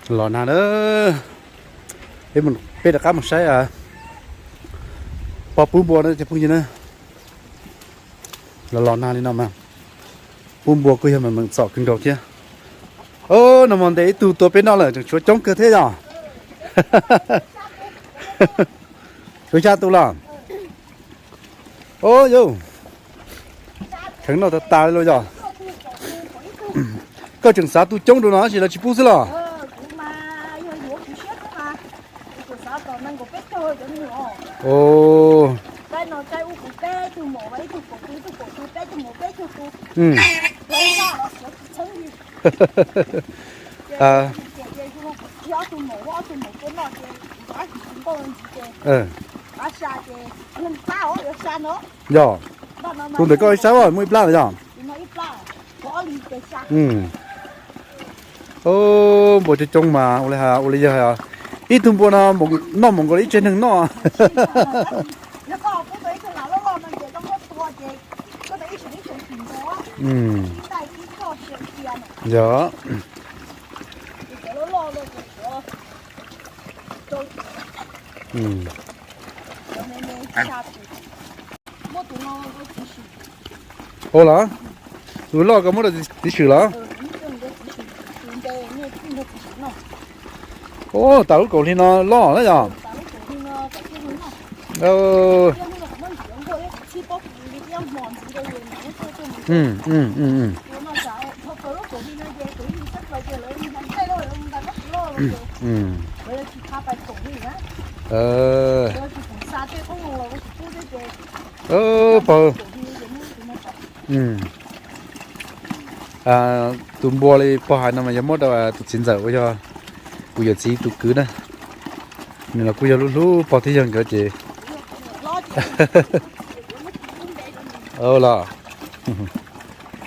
Los nag na, peb rov qab mus saib pog pub npua na cov phooj ywg na. Los los nag li no mas pub npua kuj yog meem meem txom kawg nkaus thiab. Nag hmo ntes ib tug tua peb noj lawm tseem tshuav coob kawg thiab yog. Tshuav xya tus los. Au yau, kheev noj tas tas li los yog. Koj tseem xav tu coob rau no tab sis lawv tsis pub xwb los? Yog, tus ntawm koj ib sab muaj ib plab los yog? Npua coob coob mas ua li, ua li yog ib tug npua no noj mus nkaus li ib tsev neeg noj. Yog. Ua los, tus loj koj muab rau txiv swm los? Ua tas lub kaum hli no loj na yog. Pog, tus npua li pog hais no mas yog muab rau tus txiv ntxawm uas yog kuv yawm txiv tus kwv na. Nws los kuj yog hlub hlub pog thiab yawg nkawd ces los,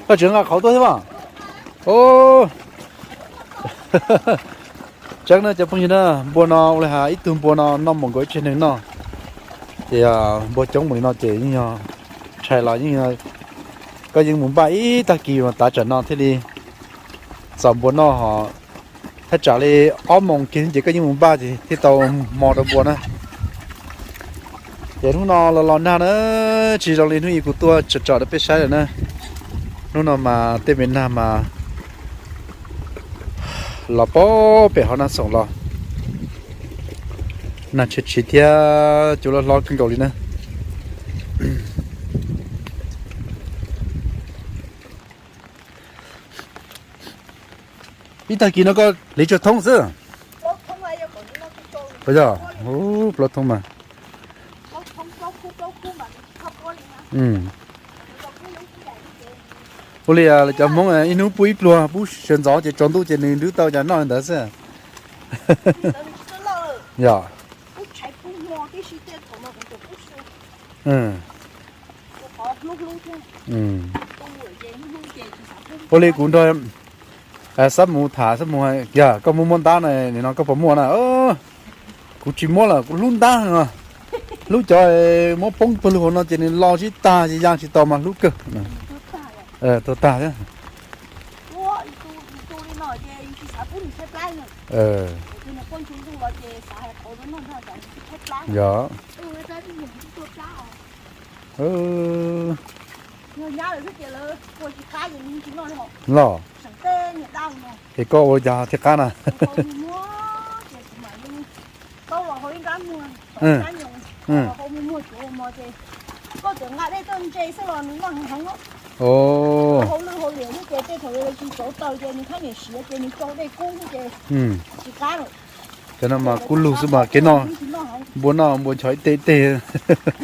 koj tseem nqa qhauv tuaj thiab mas. Tseeb na cov phooj ywg na, npua no ua li has ib tug npua no noj mus nkaus ib tsev neeg noj. Ces npua coob mus li no ces yeej yog tshais los yeej, koj yeej mus npaj ib tag kis mas tav tsam no thiaj li txaus npua noj hos. Thaj tsam li ob moos kiag ces koj yeej mus npaj ces thiaj tau hmo rau npua na. Ces hnub no los los nag na, tsis zoo li hnub ib kuv tuaj tsom tsom rau peb saib lawm na. Hnub no mas tej me nag mas los pem hauv Naj Xoom los, nag tshiab tshiab thiab cua loj hlob kawg nkaus li na. Ib tag kis no koj hliv tsawg thoob xwb? Yog, plaub thoob mas. Ua li lawv cov Hmoob ib hnub pub ib pluag, pub sawv ntxov ces tsaus ntuj ces nws nrhiav tau cas noj li ntawd xwb. Yog. Ua li kuv nrog Xab Mus tham, Xab Mus, yog koj muaj muab ntab na, nim no koj puas muaj na? Kuv tsis muab lawm, kuv hlub ntab no. Hlub cov muab poob pawg lug hauv no ces nws lo tsis tag, ya tsis tau mas hlub kawg. Tuag tag thiab. Yog. Los, es koj ua cas thiaj qab na? Cov no mas kub lug xwb mas kev noj, npua noj npua nchos ib teg ib teg,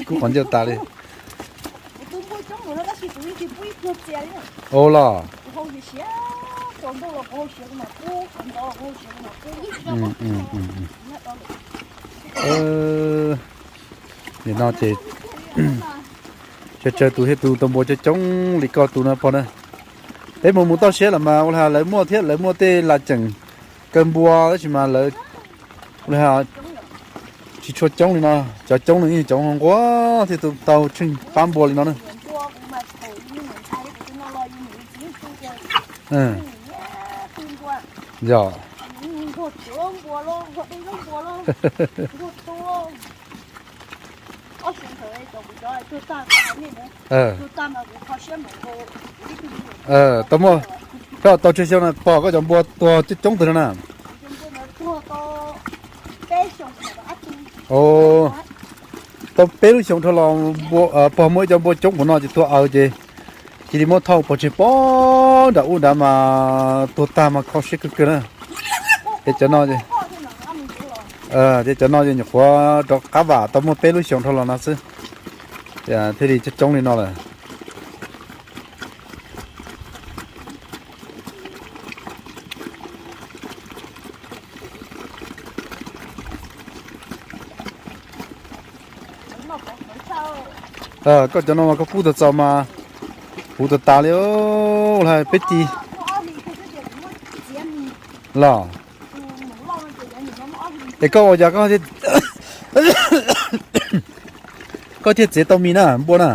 kub qhov ncauj tas li. Ua los. Nim no ces tsawg tsawg tus thiab, tus tau npua coob coob li koj tus no pog na. Peb mus mus toj siab lawm mas ua li lawv muaj thiab, lawv muaj tej las ceem kaw npua tab sis mas lawv ua li tsis tshua coob li no. Cov coob no yeej cov nquag thiaj tau tsheej pab npua li no na. Yog. Tau muaj, koj tau tsawg xyoo no pog koj cov npua tuag coob coob tag no na? Tau peb lub xyoo dhau los pog muaj ib co npua coob npaum no ces tuag aws ces cia li muab thauj pov tseg pov nram ub nrad mas tuag tag mas kho siab kawg kawg na. Ces cov no ces, ces cov no ces nyuam qhuav rov qab vam tau muaj peb lub xyoo dhau los no xwb, thiaj li coob coob li no lawm. Koj cov no mas koj pub tau txaus mas puv tag tas li. Peb ci los es koj ua cas koj thiaj txiav tau mis na, npua na?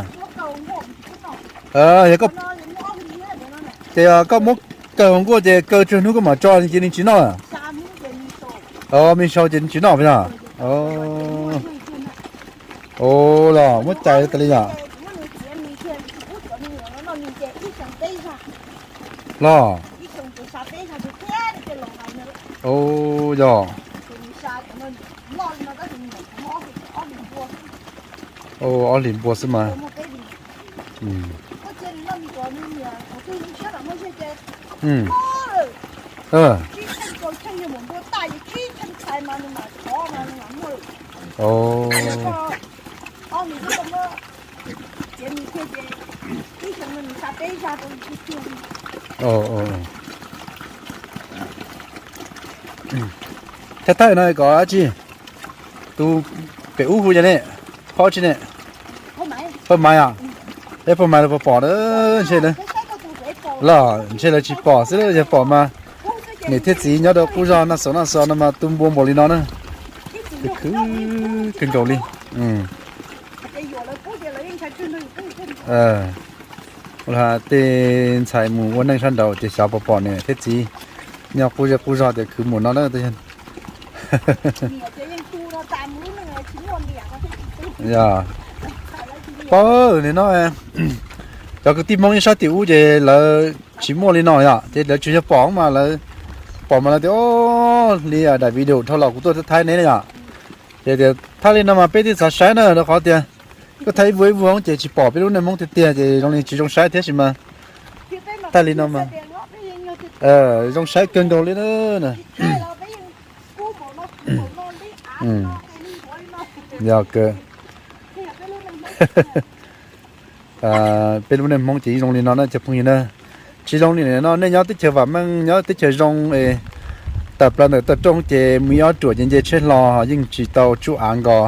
Yog, ces koj muab kaw hauv nkuaj ces kaw tsawg hnub koj mam tso cia li tsis noj. Mis sau ces tsis noj yog? Los muab cais tas li yom? Los, yog, ob hlis npua xwb mas. Thawj thawj no kom dab tsi? Tus pem ub hu cas ne? Phauj tsi ne? Phauj Maiv os? Peb Phauj Maiv los puas pom na? Ntshe los ntshe lawv tsis pom xwb, yog pom mas niam thiab txiv nyob rau qub zog noj xov noj xov no mas tu npua npaum li no na. Khwv khwv kawg nkaus li. Tej ntxhais mus ua neej sab nraud ces xyov puas pom niam thiab txiv nyob qub zej qub zog tias khwv mus no na. Pab nim no cov kwv tij Hmoob ib sab tim ub ces lawv tsis muaj li no yom, ces lawv tsuas yog pom mas lawv pom mas lawv tias, o, li daim video dhau los kuv tuaj thaij neb na yom. Ces tias thaij li no mas peb twb xav saib na, rau qhov tias koj thaij ib vuag ib vuag ces tsis pom peb lub neej Hmoob tiag tiag ces zoo li tsis zoo saib thiab sis mas thaij li no mas zoo saib kawg nkaus li na. Yog kawg. Peb lub neej Hmoob ces yeej zoo li no na cov phooj ywg na. Tsis zoo li no, nej nyob teb chaws vam meej, nyob teb chaws zoo es tawm plaws ntawm toj roob ces mus ib ob ruam ces nce tsheb hlo yeej tsis tau tsuj av nkos,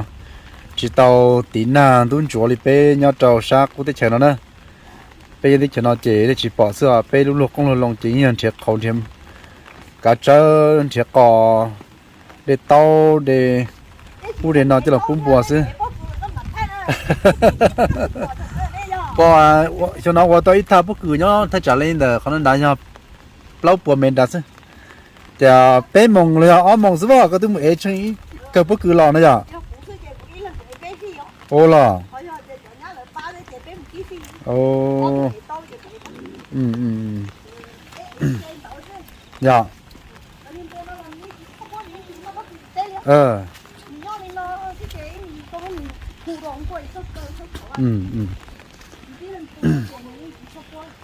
tsis tau tiv nag ntub ntsuav li peb nyob rau sab qub teb chaws no na. Peb yeej teb chaws no ces yeej tsis pom xwb os, peb lub luag qoob luag loo ces yeej yog nrhiav qhauv nrhiav kav tsawb nrhiav qos, de taub de ub de no coj los pub npua xwb. Pom xyoo no ua tau ib thaj pob kws nyob thaj tsam li ntawm qhov no nrad yog plaub puas mev nrad xwb. Tias peb moos los yog ob moos xwb as koj twb mus ev tsheej ib kawg pob kws los no yom? Ua los, yog,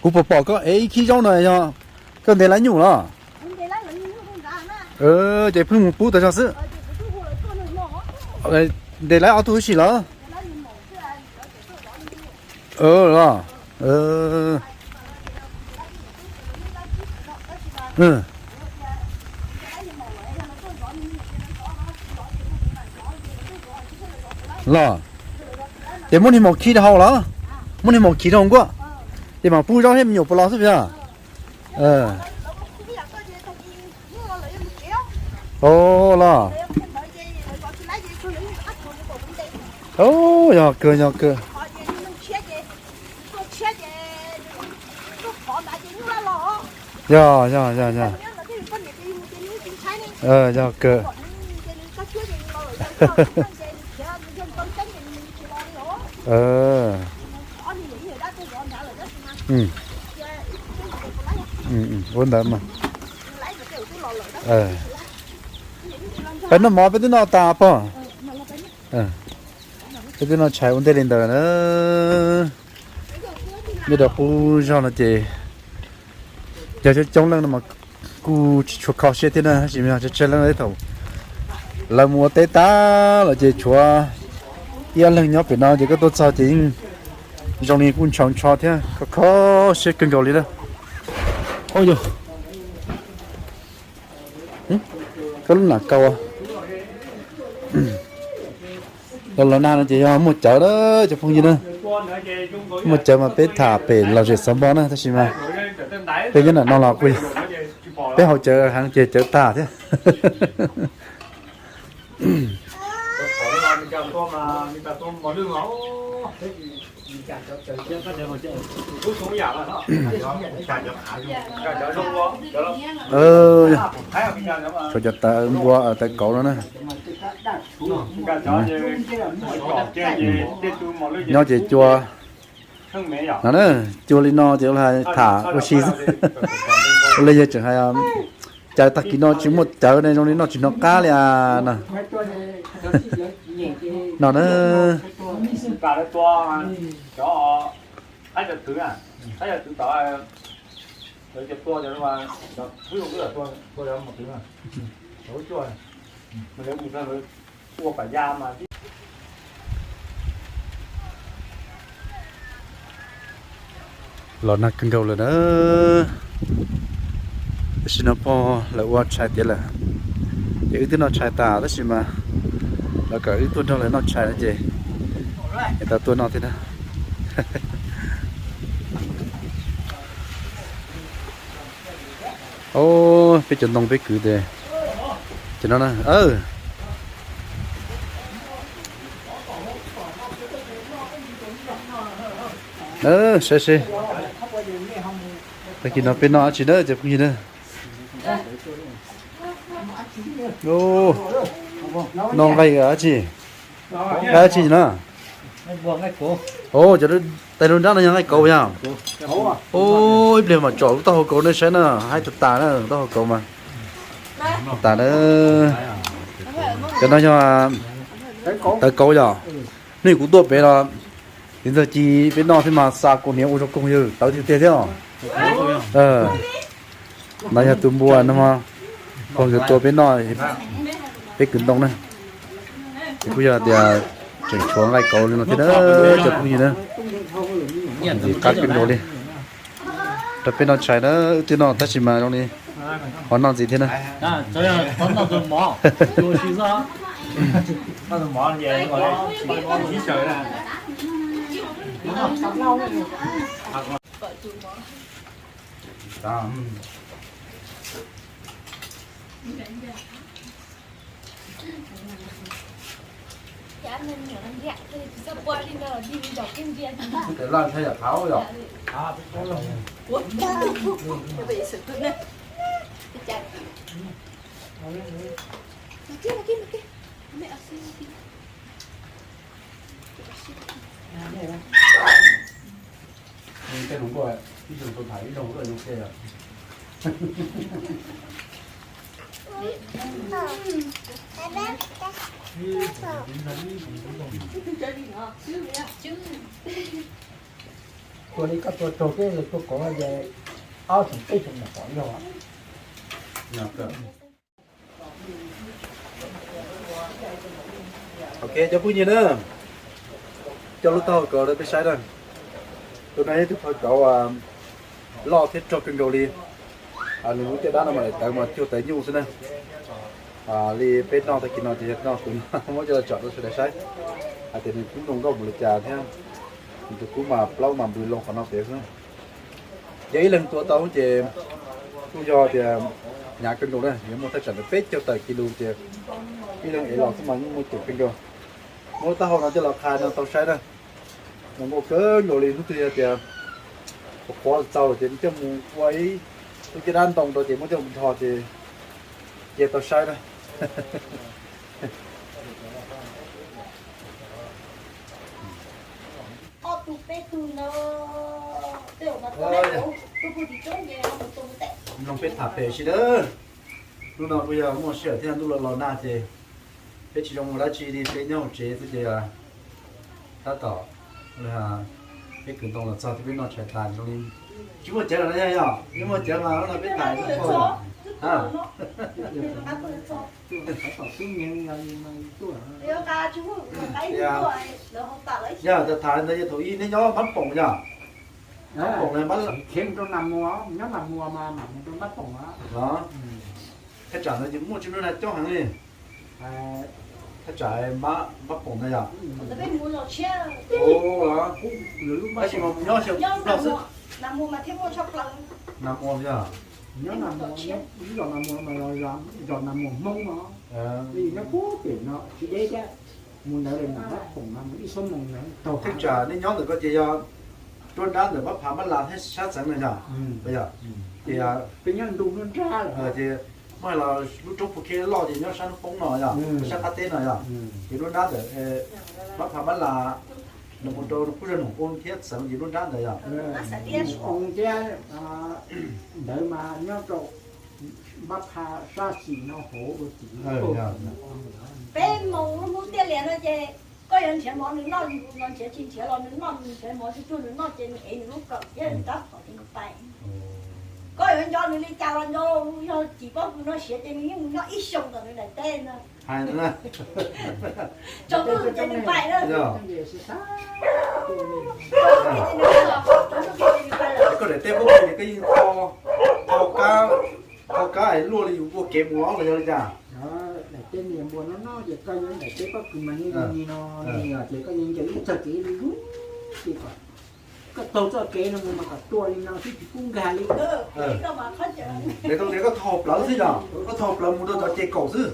kuv puas pom koj ev ib khib zaub no yog koj ntes lawv nyuj los? Ces pheej mus pub tas zog xwb. Ntes lawv ob tug ib si lawm. Los, ces muab niag maum khi rau hauv los? Muab niag maum khi rau hauv nkuaj, ces mam pub zaub thiab me nyuam puas los xwb yog? Los, yog kawg yog kawg. Yog yog yog yog. Yog kawg. Ua ntawd mas. Peb noj mov peb twb noj tas pog. Peb twb noj tshais ua ntej li ntawd na. Nyob rau qub zog no ces yog coob coob leej no mas kuj tsis tshua kho siab thiab na, tab sis mas yog tsawg tsawg leej thaum lawv mus ua teb tag lawm ces tshuav ib ob leeg nyob pem no ces koj tuaj txog ces yeej zoo li kuj ntshaus ntsho thiab kho kho siab kawg nkaus li na. Ua yog koj lub nam kaus los los nag no ces yog muaj cawv na cov phooj ywg na. Muaj cawv mas peb tham pem lom zem xov npo na tab sis mas peb nyob nram no los kuj peb haus cawv heev ces cawv tag thiab. Tshuav cov tawv npua tawv kauv no na. Nyob ces cua no na, cua li no ces ua li tham ua si xwb. Ua li yog tseem hais cawv tag kis no tsis muaj cawv ne zoo li noj tsis hnov qab li as no. No na. Los nag kawg nkaus lawm na. Tam sim no pog lawv ua tshais tiav lawm, ces wb twb noj tshais tas tab sis mas lawv kom wb tuaj nrog lawv noj tshais no ces es tau tuaj noj thiab na. Peb cov ntoo peb kwv tes ces no na. Saib seb tag kis no peb noj dab tsi na cov phooj ywg na. Noj nqaij dab tsi? Nqaij dab tsi no? Cov tais lub nrab no yog nqaij kauv yog? Ib pliag mam tsom lub taub hau kauv nej saib na, haib tas tas na taub hau kauv mas. Tas na. Cov no yog tawv kauv yog? Nej kuv tuaj pem los, tiv ntxawg ci peb noj thiab mas xa kaus hniav ua zoo koog yawg tawv tiag tiag thiab os. No yog tus npua no, pog nkawd tua peb noj, peb kwv ntoo na. Ces kuj yog tias tseem tshuav nqaij kauv li no thiab na cov phooj ywg na. Ntxim qab kawg nkaus li. Rau peb noj tshais na, wb twb noj tab sis mas zoo li ho noj ntxiv thiab na. Ua li koj tua raug peb los tua kauv ces ob xeem peb xeem nyuam qhuav yog. Ok cov phooj ywg na, coj lub taub hau kauv rau peb saib na. Tus no yog ib tug phaj kauv loj thiab rog kawg nkaus li. Nws lub caj dab no mas daim tawv mas cuag tawv nyuj xwb na. Li peb noj tag kis no ces yog noj tus no muab coj los tsom rau sawv daws saib hais tias nws kub zoo nkauj npaum li cas thiab. Nws tus kub mas plaub mas npws loo qhov no pem xwb. Yog ib leeg tua tau ces kuj yog tias hnyav kawg nkaus na, yuav muaj thaj tsam ntawm peb caug tawm kis lus ces ib leeg ev los xwb mas yeej muaj ceem kawg nkaus. Muab lub taub hau no coj los qha no tau saib na. Zoo nkauj kawg nkaus li, hnub twg yog tias qhuav qhuav txaus lawm ces muab coj mus ua ib lub caj dab ntoo rau ces muab coj mus dhos ces Ces tau saib na. Mloog peb tham pem si lawm. Hnub no kuj yog muaj sij hawm thiab, ntuj los los nag ces peb tsis zoo ua dab tsi li, peb nyob hauv tsev xwb ces tab tom peb kwv Ntoo los txog thiab peb noj tshais tas zoo li tsis muaj cawv lawm na yog, yog muaj cawv mas hnub no peb tham ib qho. Yog tham tham ntawd yog thaum ub neb nyob Mab Poom yog? Mab Poom na, khiav mus rau Nas Muas, nyob Nas Muas mas mam mus rau Mab Poom. Thaj tsam ntawd ces muaj tsis muaj neeg coob heev li. Thaj tsam Mab Poom ntawd yog. Tab sis mas nyob xyaw plaws xwb. Nas Muas yog. Nyob Nas Muas, ib zos Nas Muas mas zos Nas Muas Hmoob no. Nyob puag pem no tsis deb thiab, mus ntawd li Mab Poom no mus ib xuab moos ntawd taug. Thaj tsam nej nyob ntawm ko ces yog nruab nrab ntawm Mab Phav Mab Las thiab sab xeev no yog? Ces peb nyob ntu nruab nrab lawm ces muab hais los lub roob Phu Kheb loj ces nyob sab hnub poob no yog, sab qab teb no yog. Ces nruab nrab ntawm Mab Phav Mab Las los mus rau qub zog Noom Poob thiab xeev ces nruab nrab ntawd yog. Noom Poob thiab ntawd mas nyob rau Mab Phav sab xis no hauv ua tim. Peb moos lub hnub tiaj lias no ces koj yuav nrhiav mov nws noj, nrhiav tsis nrhiav los nws noj, nrhiav mov tsis tuag nws noj ces nws ev nws lub kawm thiab nws rab phom ces nws pais. Koj yuav nco nws li cas los nco, yog cim pob kws no siav ces nws yeej mus noj ib xyoos tom nws daim teb na. Tsaus ntuj ces nws pais na. Koj daim teb pob kws koj yeej tho, tho kab, tho kab luaj li yus ua kev mus los yog li cas? Daim teb niag npua no no ces koj yuav daim teb pob kws mas yeej li no, ces koj yeej ncaws ib txoj kev li lub, ces kom koj taug txoj kev no mus mas kom tua li no xwb tsis pub nkag li. Tau tias koj tho plawv xwb yog, koj tho plawv mus rau cov ces kaum xwb.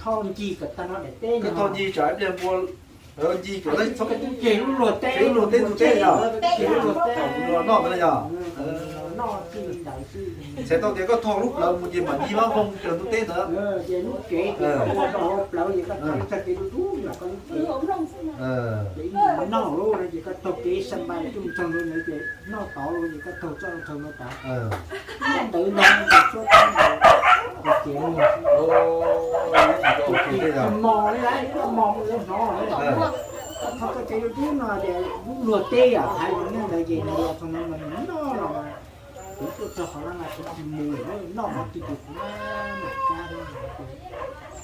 Tho ncig kom tag no daim teb, koj tho ncig tsam ib pliag npua ncig kom txhob, ces lub luag teb, lub luag teb ntug teb yog, ces lub luag teb noj ntawd yog. Txhais tau tias koj tho lub plawv mus ces mam ncig mab voog raws ntug teb ntawd. Ces lub kev ces koj ua rau hauv plawv ces koj tho txoj kev dub dub yog koj lub kev. Ces ib mus noj lub no ces koj taug kev xa npas coj txog ntawd ces noj tod lawm ces koj taug txoj thaum no tas. Noj ntawd ntag ces suab teb ntawd ces muag xwb. Tsis mos li lawm, koj mos mus yuav hnov lawm. Tho koj tsev dub dub no ces lub luag teb yom, hais li ntawd ces nws los txog no mas nws noj los mas kuv tuaj txog qhov no mas kuv tsis mus lawm, noj mas twb ces kuv mam kab.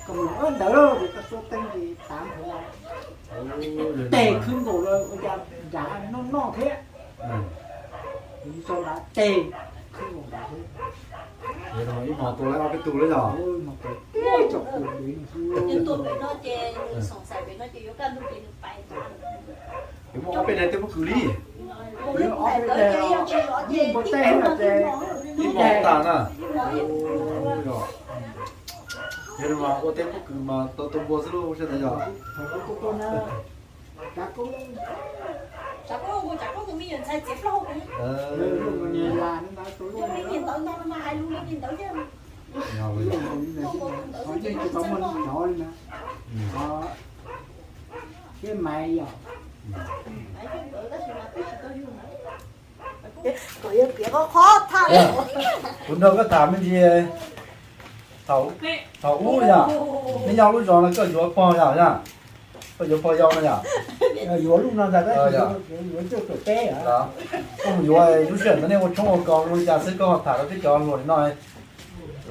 Koj mus ntawd ces koj suab teeb ces tav nrho, teg khwb nkaus lawm ua cas nrad noj noj thiab. Kuv tso nrad teg khwb nkaus nrad thiab. Ib hmos tua lawm ob peb tug lawm yog. Ib hmos tua teb tsoom tus dev no xwb. Yuav muaj ob peb daim teb pob kws li. Ob peb daim, yeej npua teb no ces ib hmos tas na. Yog li mas ua teb pob kws mas tau tua npua xwb lauj, sab ntawd yog. Tsav koob, tsav koob, tsav koob tus me nyuam ntxhais txiav plaub hau kuv. Tus me nyuam ntawd no mas hais lus li ntawd thiab. Yeej tsis tau muaj hnov li na. Thiab Maiv yog. Kom yog piav qhov qhov tham. Kuv nrog koj tham me ntsis. Thaum ub yog, neb nyob lub zos no koj yuav pog yog, koj yuav pog yau no yog? Yuav lub no ntag, yuav coj tuam teb. Koj mus yuav lub sij hawm ntawd nej ua tshoob ua kos zoo li cas xwb koj ho tham rau peb cov hluas li no,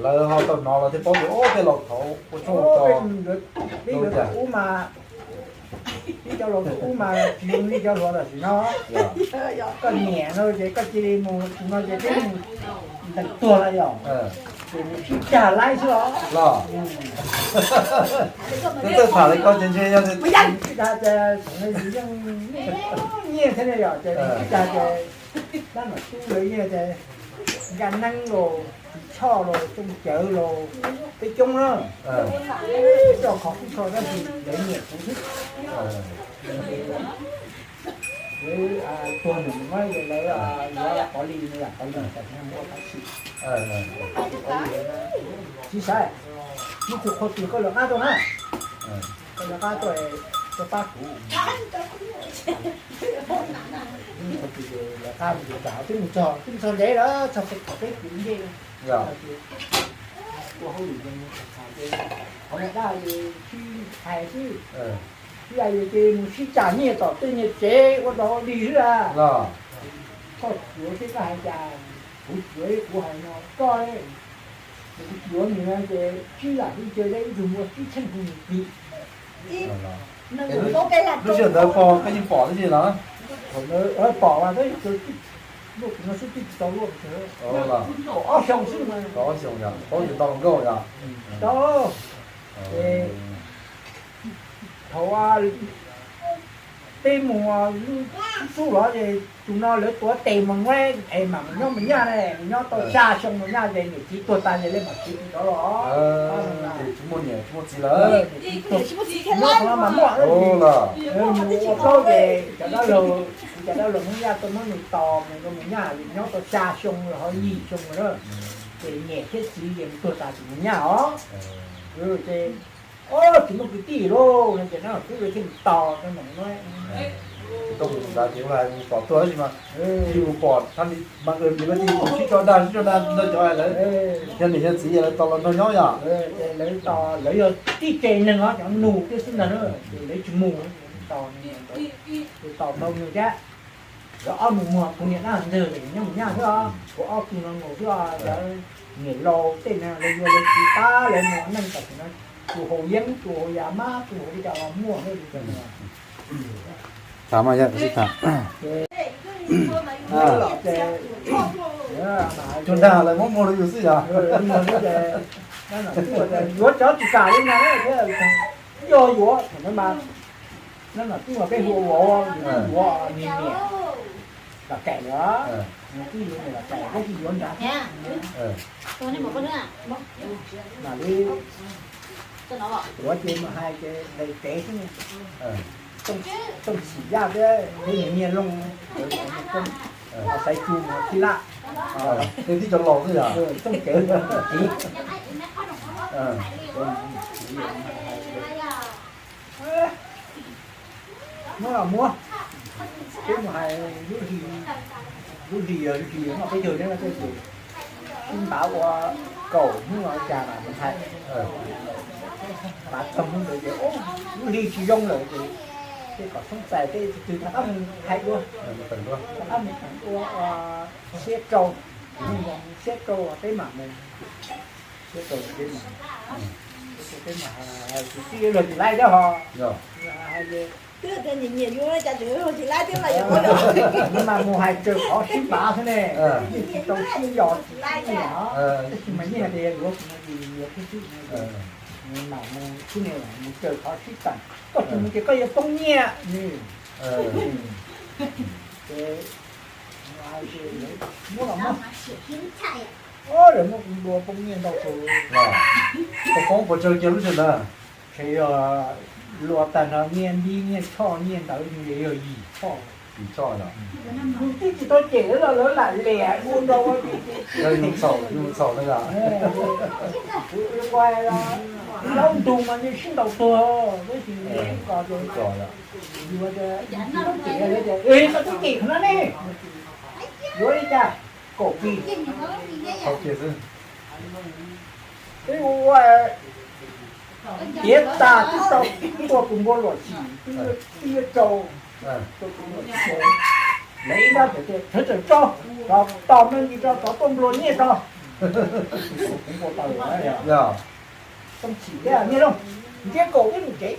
lawv ho tau hnov los thiaj paub tias tej laus thaud ua tshoob ua kos. Peb yuav tus ub mas, peb cov laus tus ub mas tsis zoo li cov hluas tam sim no. Koj niam no ces koj cia li mus tus no ces peb mus ntees tuag lawm yog. Ces nws sib cag laib xwb os. Los, twb txawj tham li ko ces ntshe yog sib cag ces yeej nyiaj thiab ne yog ces nws sib cag ces dab nom tub lawv yeej ces Nkaj Neeb los, Txiv Tshoj los, Txooj Cawv los, peb coob na. Coj qhov kuj txog tab sis lawv nyiam kuv xwb. Lawv tuag nws mas lawv yuav Qhov Lis no yom, Qhov Lis tam sim no ua tab sis Qhov Lis na. Tsis xav, ib tug qhua tus koj lawv qab tuaj na, koj lawv qab tuaj, koj pab kuv. Qhua tus ces lawv qab mus tas twb mus txog, twb mus txog ntev lawm, txog pem thaum peb kwv ncej. Ua hauj lwm ces mus txog thaum ces qhov niag dab es sib hais xwb, sib hais ces mus sib cam nyiaj tom tej niag tsev ua dog ua dig xwb a. Koj cuav thiab koj hais cas, kuv cuav kuv hais no koj, kuv cuav nws no ces tsib lam lub ncaws dab ib tug muaj tsib cheej hu nws plig. Lub sij hawm ntawd pog koj yeej pom tib si los? Pom as, luaj kuv no xwb twb tsis tau luaj, pom ob xyoo xwb mas. Pom ob xyoo yog paub tsis tau hluas nkauj yog? Tau. Thaum peb mus xub los ces tus no lawv tuav tes mus nueb es mam mus nyob Mus Nyaj ne, mus nyob tau xya xyoo Mus Nyaj ces niam txiv tuag tas ces lawv mam tsiv rov los. Tsis muaj niam tsis muaj txiv lawm. Niam txiv tuag, nyob qhov no mas muaj. Mus ua plaub ces cov dab laug, kuv cov dab laug Hmoob Yaj tuaj muab nws tos mus rau Mus Nyaj, nyob tau xya xyoo los ho yim xyoo lawm na. Ces niam thiab txiv ces mus tuag tas tim Mus Nyaj os. Ces, o, tsis muaj kwv tij lauj no ces no twb thiaj mus tos no. Tsis tau mus nrad ces ua mus pom tuag si mas, tsis mus pom thab li mas, ces lawv thiaj mus sib tso dag sib tso dag nrog cov lawv, yog niam yog txiv lawv tos los nrog nyob yom. Ces lawv tos, lawv yog tib tse neeg os, cov nus thiab xwb ntag na, ces lawv tsis mus, tos, tos tau nws thiab. Lawv ob nus muag kuv niam dab ntawg nyob Mus Nyaj xwb os, kuv ob tug no mus xwb os, cov niam laus tej no lawv yuav lawv txiv pab lawv mus ua neej tam sim no, tus haus yeeb tus haus yas mab tus haus li cas los muaj thiab. Tham mas yog sib tham. Cov dag lawv muab muag rau yus xwb yog? Yuav cov tsis kam li ntag, yog yuav thaum no mas, no twb yog peb hu ua, yuav nws niam los kaim lawm, twb yuav niam los kaim, peb tsis yuav nrad thiab. Mam li yuav ces mus hais ces nqis kev xwb. Tooj Chim Yaj thiab nws niag Looj, Xaiv Tsu mus Khib Laj, tib cov laus xwb yog? Tooj Kev, Txiv. Muab los muab, peb mus hais lub hlis, lub hlis yog hlis noj peb caug thiab no ces sib npav ua kaum hnub los cas mas mus hais. Npav txog hnub ntawd ces lub hli tsis zoo lawm ces, ces kom txhob txais tej tus twg rov qab mus hais dua, rov qab mus teem dua ua siab rau, siab rau peb mam mus, siab rau peb mam, peb mam hais tsis txij luag tsis laib thiab ho. Twb tias nyiam nyiam yus cas tseem luag tsis laib thiab mas yog. Mas mus hais raws qhov sib npav xwb ne, tsis tau sib yos tsis laib ne. Tab sis mas yeej hais tias yuav tus no ces yuav xwb xwb no, mam mus xwb ne, mus raws qhov sib teem. Koj tsis mus ces koj yuav poob nyiaj. Ces muab los muab, lawv muab kuv nplua poob nyiaj ntau tus. Koj poob puas tsawg kiag lub sij hawm ntawd? Ntshe yog luaj tag nrho nyiaj npib nyiaj choj nyiaj ntawd yog yim choj. Yim choj los? Yus twb tsis tau cem lawv los lawv lam liam ua rau, yus txhaum, yus txhaum na yom. Kuv ua plaub ntug mas yeej sib ntaus tuag, tab sis ko ces yus tias, yus twb cem lawv tias, koj twb cem qhov no ne, yuav li cas, kaum kis, kaum kis xwb. Twb ua tiav tas twb tau, twb ua tus npua luam tsim twb yuav rau, lawv ib nrab tias thawv tawm tso, los tos me ntsis tso, rov tuaj nplua nyiaj tso. Kuv npua tau lawm. Tooj Chim thiab Nyiaj Looj, ntiab kaum ib mus tsev,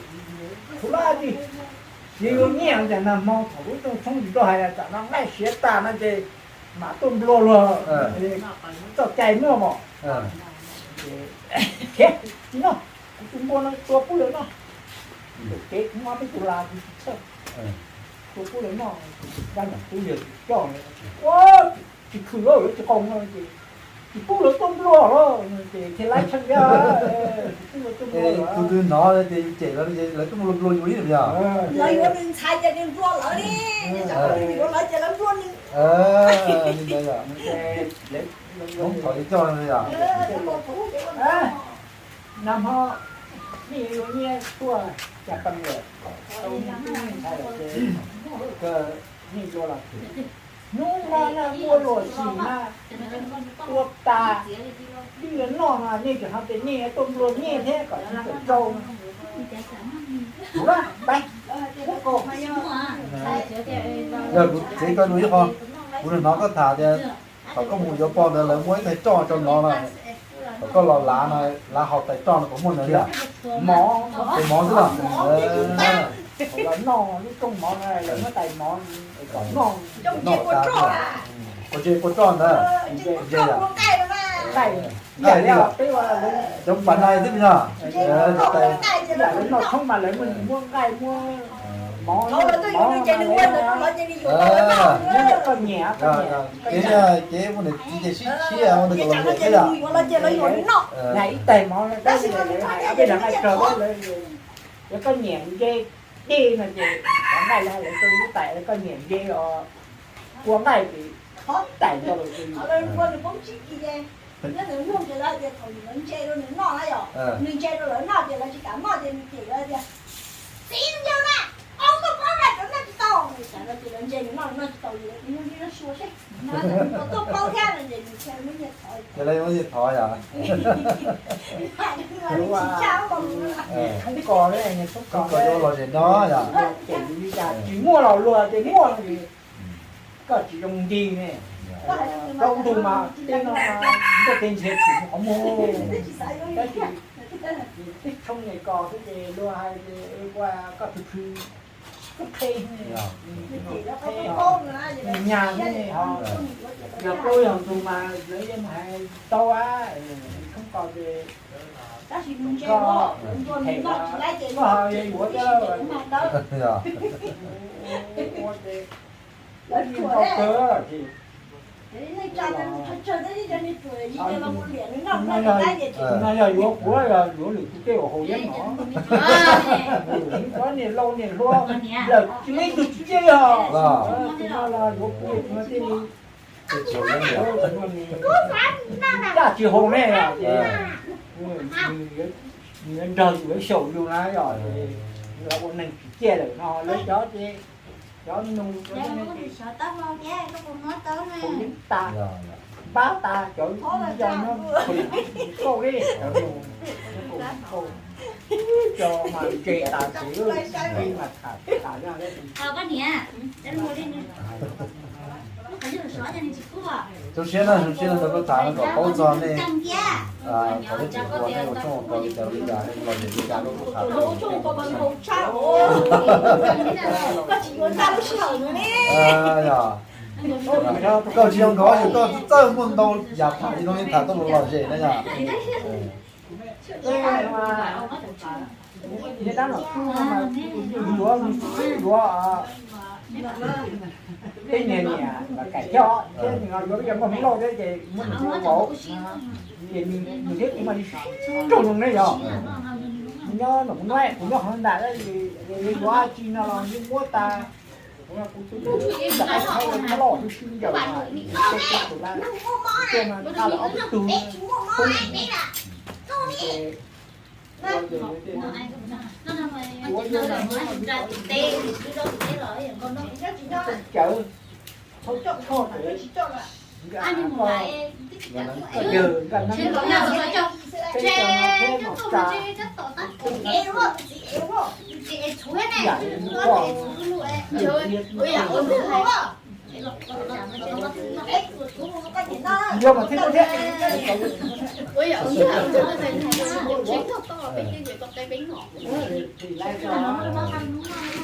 kuv lab ti, yus yuav nyiaj tias nag hmo thaum lub rooj tshoob yus tuaj hais tam no nqaij siav tas no ces mam tuaj nplua luag, txoj cai muaj mos. Khiav, tsis noj, kuv tus npua no tua pub lawv noj. Kev kuv muab peb tus las kuv tsis txhawj, tua pub lawv noj, dab nram tub yawg coj, ua tsis khwm lawm yuav tsis qau no ces, tsis pub lawv tuaj nplua lawm ces thiaj laib tsheej thiab, tsis pub lawv tuaj nplua lawm. Tus twg hnov tias yus cem lawv ces lawv tuaj nplua nplua yus ib yam. Lawv yuav nws ntxhais ces nws nplua lawv li, yuav lawv ces lawv nplua nws. Li ntawd yom. Hmoob thaum li coj li yom. Nag hmo nej yuav nyiaj tuaj cas pes lawm, tau nej tub nej ntxhais lawm ces kawg nej yuav los twg. Hnub no na ua luam xim na, ua tas twb yuav noj no nej tseem hais tias nej yuav tuaj nplua nyiaj thiab kom tsis txawm tsau no. Ua, pais, ua ko. Yog kuv txiv koj lus ib qho, kuv hnov koj tham tias thaum koj mus yuav poj ntawd lawv muab ib tais roj rau nov no, thaum koj los lav no, lav hauv tais roj no puas muaj ntawd li? Mov, tais mov xwb los? Thaum los noj lub rooj mov no lawv muab tais mov kom noj, noj tas, ua nqaij, nqaij li os, peb ua cov pas nais xwb no. Tais, lawv noj tshoob mas lawv muab nqaij muab mov, mov no, muab koj nyiam, koj nyiam. Kev, kev ua niam txiv ces sib tshiab ua nws kom los nyiam thiab yom. Ib tais mov no tab sis lawv hais ob peb dag nqaij rog, lawv, yog koj nyiam nce dej no ces cov nqaij lawv rau lub tais, koj nyiam nce os, ua nqaij ces ib tais nto lawm. Nyob ntawm Hmoob ces lawv tias thaum nws ntse rau nws noj na yom, nws ntse rau lawv noj ces lawv tsis kam noj ces nws cem lawv tias, txiv yog na, au koj paub na, cov noj tsis tau, nws xav no ces lawv ntse nws noj, nws noj tsis tau, yus yog li no suav seb, nws puas tuaj paub thiab no ces nws thiaj muab nyiaj thov. Ces lawv yuav nyiaj thov yom. Tshoob kos, tshoob kos yuav los zem no yom. Tsis muaj los luag ces muaj, koj tsis zoo nti ne. Plaub ntug mas tej no mas ntiaj teb nrhiav tshwm qhov muag, tab sis tib tshoob ne kos xwb ces luag hais tias ua koj thwv thwv, koj qhe, qhe, nyag ne ho. Yog plaub yog ntug mas lawv yeej hais tau a, tshoob kos ces koj, koj ho yuav yuav thiab, ua ces ua ces ua kawg ces no yog yuav kuv los yuav lwm tus tej uas haus yeeb no. Cov niam laus niam hluas lawm tsis muaj ib tug tsis ciaj li os. Tus no los yuav kuv tsis muaj tej li, daj tsis haus ne, nws yuav nrog yus yuav xyaum yus na yom, lawv ua neeg tsis ciaj lawm no lawv cov ces cov nus cov haus yeeb tas, npab tas cov yog nyob kauj li cov nus, cov mas ntse tas ces mas tham tas. Zoo siab na, zoo siab no rau koj tham no kom paub txog nej, thaum nej tseem hluas nej ua tshoob ua kos li cas li cas, nej los zem li cas, koj tham. Koj tsis zoo nkauj ces koj txawj muaj ntau yam tham li no, nej tham tau los lom zem na yom. Yog dab nom tub no mas yuav mus sib yuav, tej niag niam kaim coj thiab nws yuav ib yam nkauj Hmoob Lauj thiab ces muab nws ua vauv, ces nws thiab kuv mas sib nraug zoo ne yog. Nws nyob nram Hmoob Lauj, kuv nyob qhov ntawd, yuav yuav dab tsi no los yeej muab tas. Kuv tus tub ib yam nkaus, loj loj twb sib ncaws, tuaj mas nqa lawm ob peb tug poob. Cawv, thaub coj tshoj cawv, nkaj koj yawg nkaj nab, peb cov no thiab nom tsa, ib yam li koj, yog mas thiab thiab.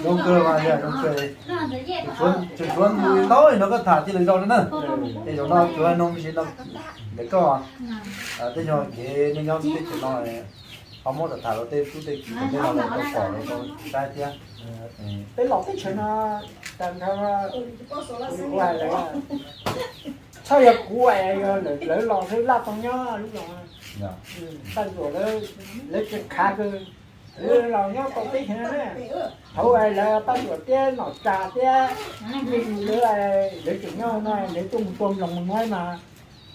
Zoo kawg mas yog zoo kawg. Tseem tshuav ntau li no koj tham cia li zoo na. Tej zaum no tsuav no me ntsis no ntawm koj, tej zaum kev nej nyob teb chaws no ho muab tham tham rau tej tub tej kiv tom ntej no lawv tau pom lawv tau saib thiab. Peb los teb chaws no tas nrho, kuv hais lawv, txhob yog kuv es yog lawv los xwb, Laj Toog nyob lub zos Paj Zuam, lawv tsis khav kawg, lawv los nyob tau teb chaws no na. Thaum lawv Paj Zuam thiab Nom Tsa thiab Nplooj lawv, lawv tseem nyob no, lawv tuaj mus tua nploog mus muab mas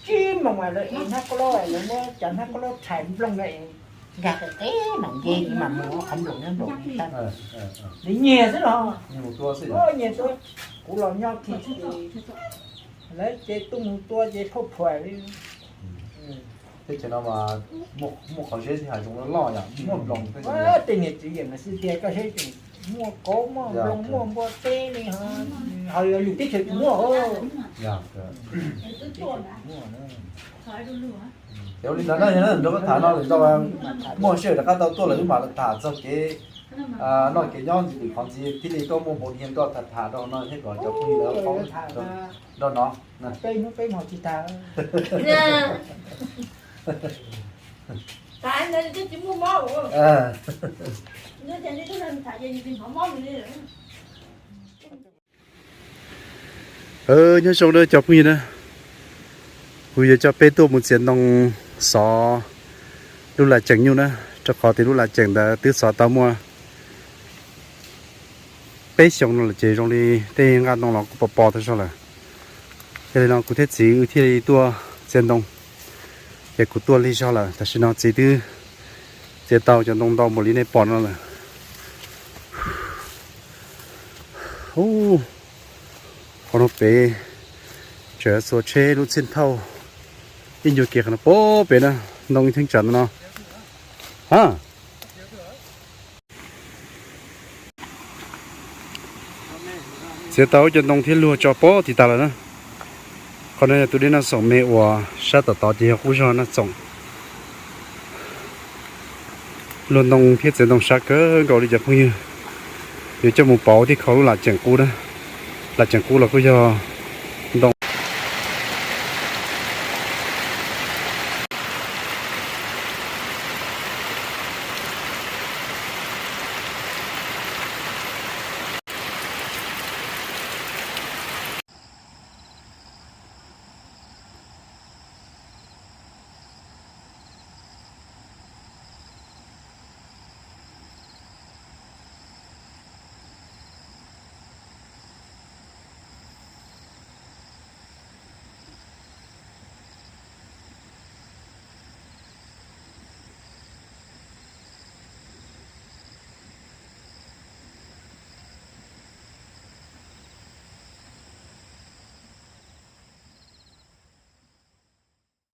tsib moos lawv ev hnab khaub laub, lawv muab cov hnab khaub laub rhais nplooj na es Nkag qis qis mas nce mas mus qhov nploos nyob nploos li nyiag xwb los. Nyiag tua, kuv los nyob kiag ces lawv ces tuaj mus tua ces phauj phuam li. Teb chaws no mas muaj qhov zeb hais zoo loj loj yom, muaj nploos. Tej niam txiv yeem mas xwb tiag, koj saib tseem muaj kauv muaj nploos muaj npua teb li ho, ho yog lwm teb chaws tsis muaj. Ces ua li ntawd na, nrog koj tham no lawm ntau, muaj sij hawm rov qab tau tuaj lawm wb mam li tham txog kev noj kev nyob ntxiv, lwm qhov ntxiv thiaj li tuaj muaj npaum li no tuaj tham tham rau no thiab kom cov phooj ywg lawv paub nrog no. Nyob zoo na cov phooj ywg na, kuv yuav coj peb tuaj mus txiav ntoo xov lub lam ceem nyuj na, rau qhov tias lub lam ceem ntawd twb xov tau muaj peb xyoos no lawm ces zoo li tej nqaj ntoo los kuj pos pos tag zog lawm. Yog li no kuv thiab txiv wb thiaj li tuaj txiav ntoo, ces kuv tuaj lig zog lawm, tam sim no txiv twb txiav tau cov ntoo ntau npaum li nej pom no lawm. Ub, qhov no pem tseem xuas tsheb lub txhij thauj ib ncua kev qhov no pem na, ntoo ib theej tsam no. Ha, txiav tau cov ntoo thiab luag tso pem tim tas lawm na. Qhov no yog tus dej Naj Xoom me uas sab tom tod ces yog qub zog Naj Xoom. Luag ntoo thiab txiav ntoo sab kawg nkaus li cov phooj ywg. Yuav coj mus pauv thiab kho lub lam ceem qub na. Lam ceem qub los kuj yog